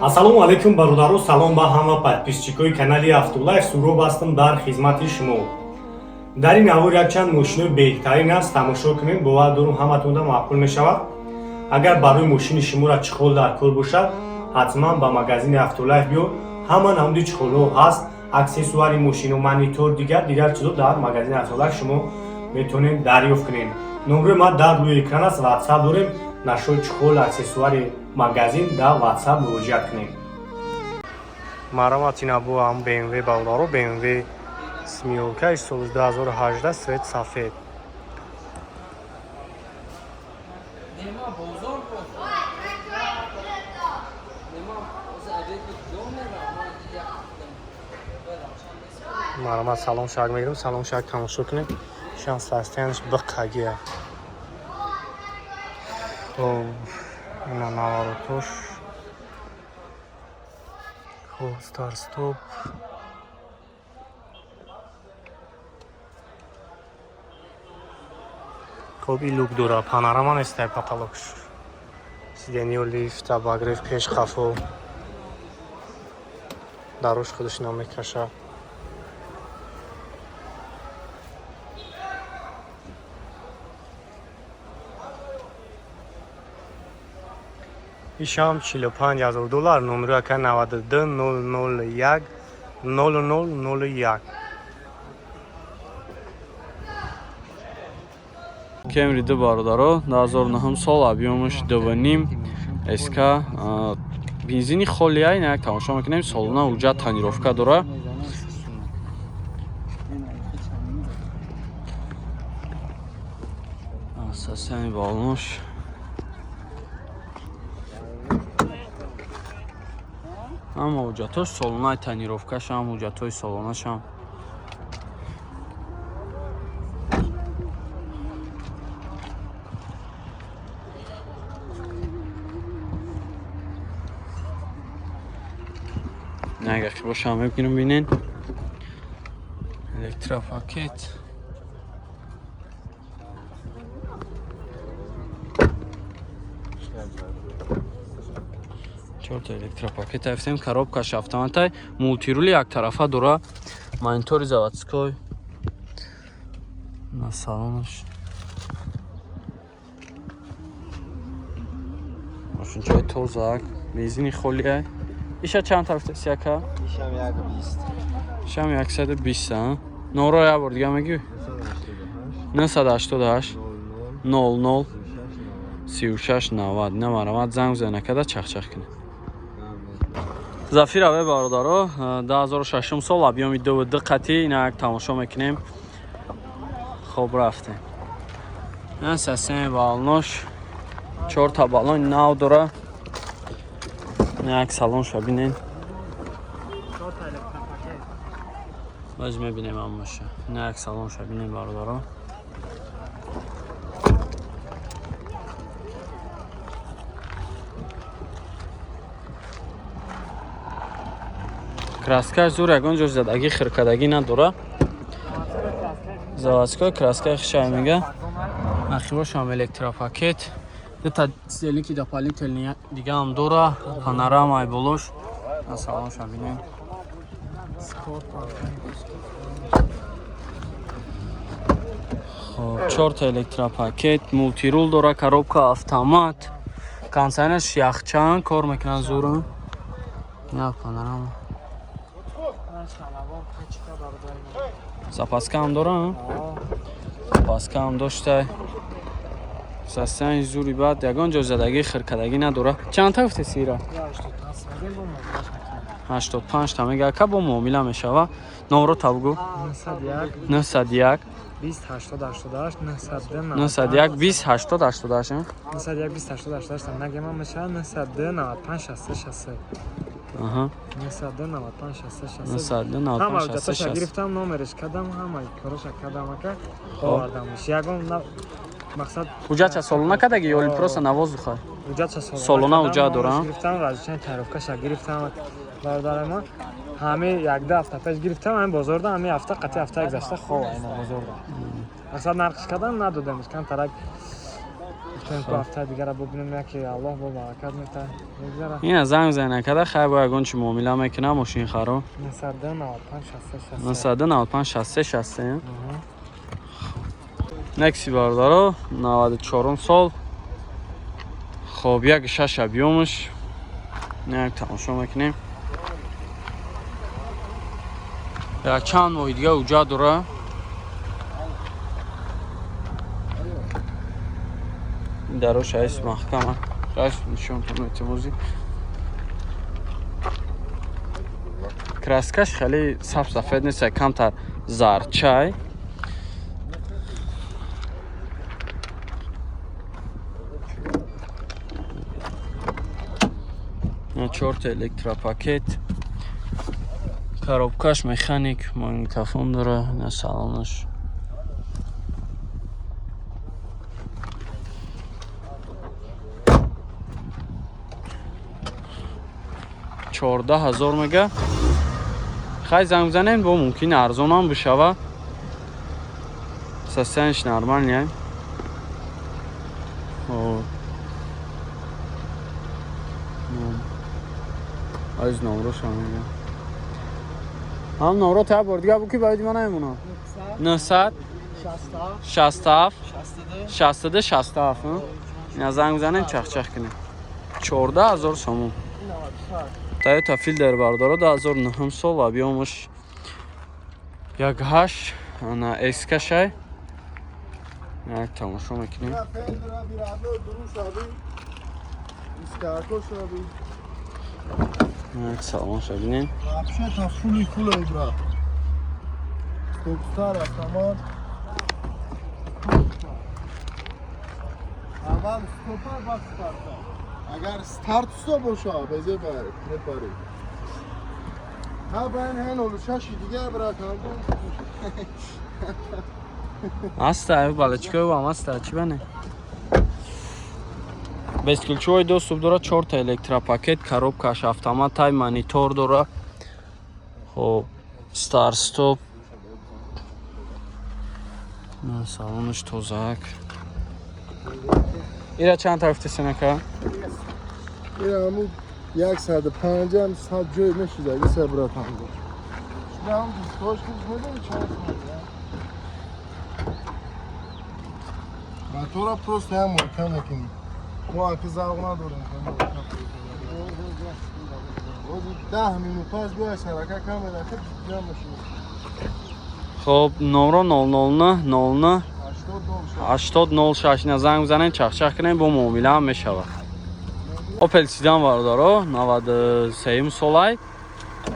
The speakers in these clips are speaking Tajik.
Ассалому алайкум, бародаро, салом ба ҳама подписчикои канали Автолайф. Суроб ҳастам дар хизмати шумо. Дар ин навор якчанд мошинои беҳтарин аст, тамошо кунед, бовар дорум, ҳаматонда маъқул мешавад. Агар барои мошини шуморо чехол дар кор бошад, ҳатман ба магазини Автолайф биё. Ҳама намуди чехолҳо ҳаст, аксессуари мошино, монитор, дигар дигар чизо дар магазини Автолайф шумо метавонед дарёфт кунед. Номрои ман дар рӯи экран аст, ватсап дорем. Насчёт чехол, аксессуари магазин дар ватсап муроҷиат кунед. Марамат инабу ҳам БМВ, бародаро, БМВ семёрка соли 2018, цвет сафед. Нема бозор бошад. Нема оза обед буд, ҷо мерам. Ман як равшан нест. Марамат, салон шак мегирем, салон шак тамошо кунед. Шанс ҳастиянш биқагия. Хоб, ина наворотош. Хоб, старт стоп. Хоб, и люк дора, панорама нестай, потолокш. Сиденьё, лифт, обогрев пеш, қафо. Дарош худаш намекаша. Ишам 45 ҳазор доллар, номери ака 92 001 0001. Кемри ду, бародаро, 2009 сол, объёмаш 2,5 СК, бензини холия. Ина як тамошо мекунем, солона уҷа тонировка дора. Асасияни балонош. Ҳама ҳуҷҷатош солонаи тонировкашам, ҳуҷҷатҳои солонашам. Агар ки бошам, мебинам, бинен, электропакет. Чорта электропакет афтем, коробкаш автоматай, мультирули яктарафа дора, монитори заводской на салонаш. Мошинчаи тозак, бензини холия. Иша чанд тарафта яка? Ишам як бист. Ишам 120, а? Номро як бор дига мегӯй? 988 00 36 90. Намарамад, занг бизан, накада чахчах кунед. Зафира ве, бародаро, 2006 сол, объёми 2,2 қати. Ина як тамошо мекунем. Хоб, рафтем. Ин системи балонош, чорта балон нав дора. Ина як салонша бинен. Боз мебинем ҳамаша. Ина як салонша бинем, бародаро. Краскаш зур, ягон ҷош задагӣ, хиркадагӣ надора. Заводской краскаи хишай мега. Ахибошам электропакет. Дута стелики дополнительный дигаам дора, панорамаи болош. Салонша бинем. Хоб, чорта электропакет, мультирул дора, коробка автомат. Кондиционерш яхчан кор мекунад зурам. Як панорама. Запаска ҳам дора, запаска ҳам доштай. Састани зури, баъд ягон ҷо задагӣ, хиркадагӣ надора. Чандта гуфте сира? 85 та мега, ака, бо муомила мешава. Номро табгӯ. 901 20 80 88 902. 901 20 80 88. 901 20 80 88 нагема мешава 902 95 63 63. Аҳа. 902 95 63 63. 902 Ҳама 95 ҳуҷҷаташа 66. гирифтам, номериш кардам, ҳама кораша кардам, ака, овардамш. Ягон мақсад. Ҳуҷҷатша солона кардагӣ ё просто на воздуха? Ҳуҷҷатша Солона кардам, ҳуҷҷат номерш дора? Гирифтам, разрешение тонировкаша гирифтам, бародари ман. Ҳами якда ҳафта пеш гирифтам, ҳами бозорда, ҳами ҳафта қатъи ҳафта гузашта хов, айна бозорда. Мақсад, нархш кардам, надодамш, камтарак. Метавонем ку ҳафтаи дигара бубинем, яке Аллоҳ бо баракат мета мегзара. Ина занг зана када, хай бо ягон чи муомила мекунам мошин харо. 995 63 995 63 63. Некси бародаро, 94 сол. Хоб, як шаш объёмаш. Як тамошо мекунем. Як чанд моҳи дига уҷа дора. Дарош айс маҳкама. Айс нишон метимози. Краскаш хеле саб сафед нест, камтар зардчай. Чорта электропакет. Коробкаш механик, магнитофон дора, на салонаш. 14 000 мега. Хай занг бизанем, бо мумкин арзонам бишава. Состояниш нормальный. Аз номроша мегам. Ҳам номро та бор дига бу ки бояд ман намемонам. 900 67 62 67. Ина занг бизанем, чах-чах кунем. 14 000 сомон. Toyota Fielder бардора, 2009 сол, объёмаш 1.8, ана эскашай. Як тамошо мекунем. Як салон шабинем. Вообще-то фули фула игра. Стоп-стар, автомат. Аввал стопа, баъд старта. Агар старт стоп боша, безе бар, мепари. Ҳа байн ҳен олу шаши дигар брат ҳамбон. Аста, балачкаи вам аста, чӣ бане? Бесключевой доступ дора, чорта электропакет, коробкаш автомат, тай монитор дора. Хоб, старт стоп. На салонаш тозак. Ира чанд тарафти сенака? Ин ҳамун 150 ҳам 100 ҷой мешида, иса брат ҳамбон. Шумо ҳам дискош худш медони чанд сомон? Мотора просто ҳам мойка мекунӣ. Мо аки завқ надорем. Ҳозир 10 минут пас биёй сарака камера хел ҷамъ мешавад. Хоб, номро 009 09 80 80 06 на занг бизанем, чахчах кунем, бо муомила ҳам мешавад. Opel Sedan бародаро, 93 солай.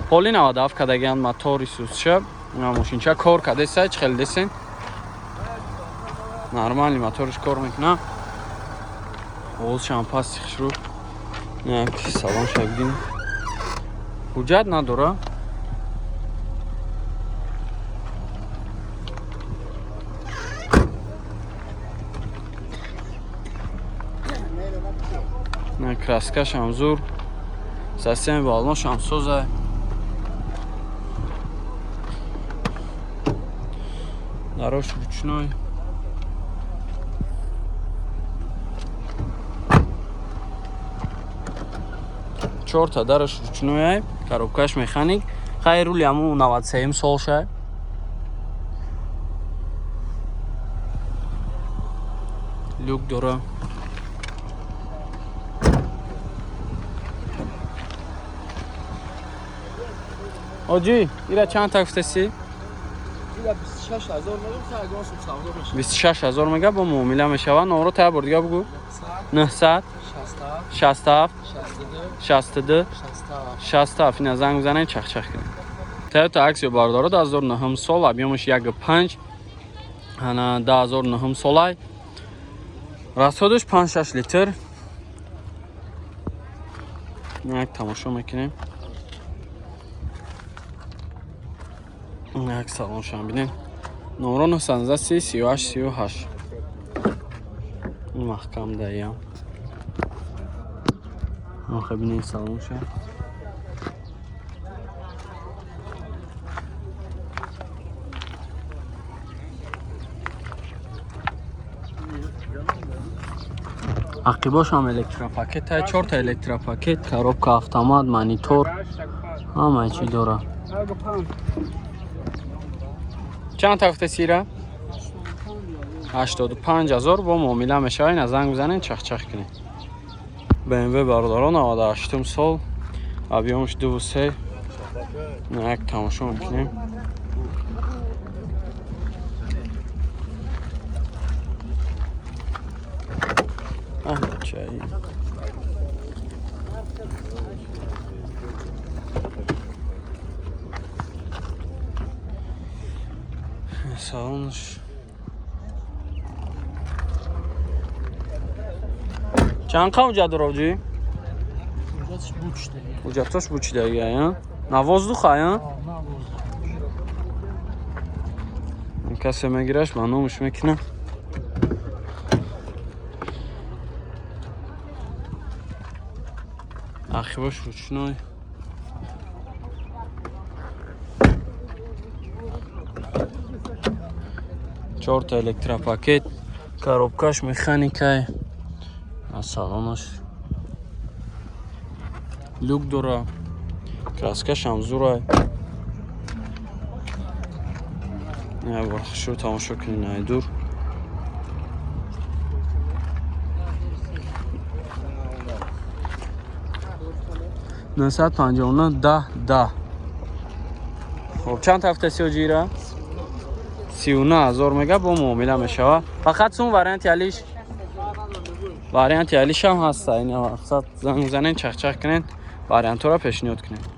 Поли 97 кадагиан, мотори сусча. Мошинча кор кадеса, чӣ хел десен? Нормальный моториш кор мекуна. Овозшам пасти хушрӯ. Як салон шабидим. Ҳуҷҷат надора. На краскашам зур. Системи балонашам соза. Дарош ручной. Чорта дараш ручной, коробкаш механик. Хай рули ҳамун 93 сол шай. Люк дора. Оҷи, ира чанд та гуфтаси? Ира 26000 мегӯм, ягон сум савдо мешавад. 26000 мега, бо муомила мешавад. Номро та бор дига бугу. 900 67 62 67. Ина занг бизанед, чахчах кунед. Toyota Axio бардора, 2009 сол, объёмаш 1.5, ана 2009 солай. Расходаш 5-6 литр. Як тамошо мекунем. Як салоншам бинем. Номро 930 38 38. Маҳкам даям. Охе бинем салонша. Ақибошам электропакет, ай чорта электропакет, коробка автомат, монитор, ҳамаи чӣ дора. Чанд та гуфте сира? 85 ҳазор бо муомила мешава. Ина занг бизанед, чахчах кунед. BMW бародаро, 98 сол, объёмш 2,3. Як тамошо мекунем. Чай. Салонш. Чанд қа ҳуҷҷат дора, ҳоҷӣ? Ҳуҷҷатош бучидаги, ая? На воздух, ая? Касе мегираш, ба номаш мекунам. Ақибош ручной. Чорта электропакет, коробкаш механикай. Салонаш люк дора, краскаш ҳам зурай. Бор хушрӯ тамошо кунед ай дур. 959 10 10. Хоб, чанд ҳафта сиёҷира? 39 ҳазор мега, бо муомила мешава. Фақат сум варианти алиш, варианти алишам ҳаста. Ина мақсад занг занен, чахчах кунед, вариантҳоро пешниҳод кунед.